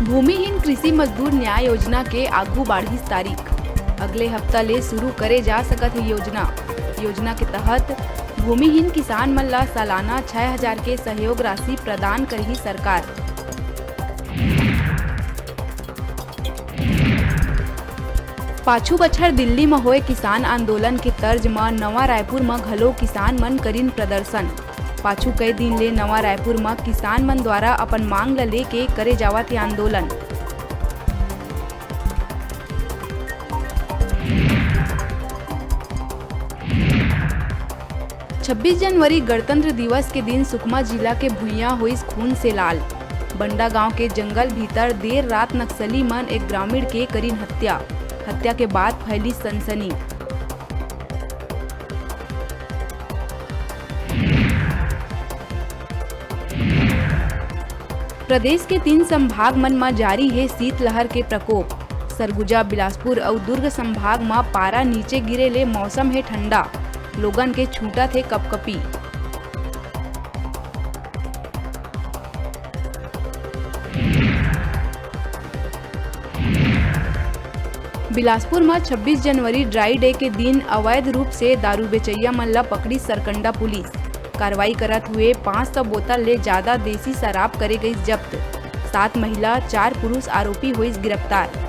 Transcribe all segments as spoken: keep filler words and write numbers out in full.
भूमिहीन कृषि मजदूर न्याय योजना के आगू बाढ़िस तारीख। अगले हफ्ता ले शुरू करे जा सकत हे योजना। योजना के तहत भूमिहीन किसान मन ला सालाना छै हजार के सहयोग राशि प्रदान करही सरकार। पाछू बछर दिल्ली म होए किसान आंदोलन के तर्ज म नवा रायपुर म घलो किसान मन करिन प्रदर्शन। पाछू कई दिन ले नवा रायपुर म किसान मन द्वारा अपन मांग ल लेके करे जावत हे आंदोलन। छब्बीस जनवरी गणतंत्र दिवस के दिन सुकमा जिला के भुइयां होइस खून से लाल। बंडा गांव के जंगल भीतर देर रात नक्सली मन एक ग्रामीण के करिन हत्या। हत्या के बाद फैली सनसनी। प्रदेश के तीन संभाग मन म जारी हे शीतलहर के प्रकोप। सरगुजा, बिलासपुर अउ दुर्ग संभाग म पारा नीचे गिरे ले मौसम हे ठंडा, लोगन के छूटत हे कपकपी। बिलासपुर म छब्बीस जनवरी ड्राई डे के दिन अवैध रूप से दारू बेचइया मन ल पकड़ी सरकंडा पुलिस। कार्रवाई करत हुए पाँच सौ बोतल ले जादा देसी शराब करे गई जब्त। सात महिला, चार पुरुष आरोपी होइस गिरफ्तार।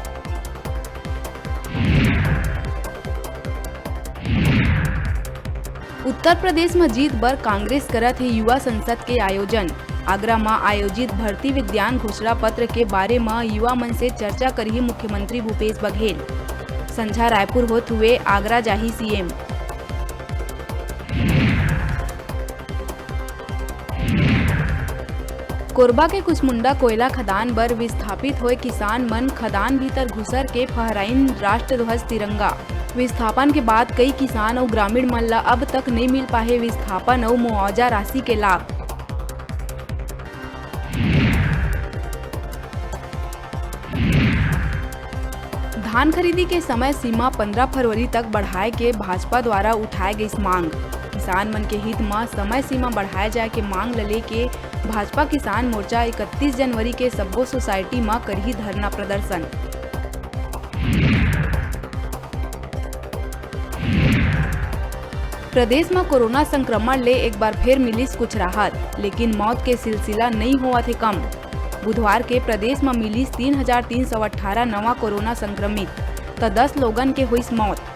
उत्तर प्रदेश म जीत बर कांग्रेस करत हे युवा संसद के आयोजन। आगरा म आयोजित भर्ती विज्ञान घोषणा पत्र के बारे म युवा मन से चर्चा करही मुख्यमंत्री भूपेश बघेल। संझा रायपुर होत हुए आगरा जाही सीएम। कोरबा के कुसमुंडा कोयला खदान बर विस्थापित होए किसान मन खदान भीतर घुसर के फहराइन राष्ट्रध्वज तिरंगा। विस्थापन के बाद कई किसान अउ ग्रामीण मन ल अब तक नइ मिल पाहे विस्थापन अउ मुआवजा राशि के लाभ। धान खरीदी के समय सीमा पंद्रह फरवरी तक बढ़ाए के भाजपा द्वारा उठाए गइस मांग। किसान मन के हित म समय सीमा बढ़ाए जाए के मांग ल लेके भाजपा किसान मोर्चा इकतीस जनवरी के सब्बो सोसाइटी म करही धरना प्रदर्शन। प्रदेश म कोरोना संक्रमण ले एक बार फेर मिलिस कुछ राहत, लेकिन मौत के सिलसिला नइ होवत हे कम। बुधवार के प्रदेश म मिलिस तीन हजार तीन सौ अट्ठारह नवा कोरोना संक्रमित, त दस लोगन के होइस मौत।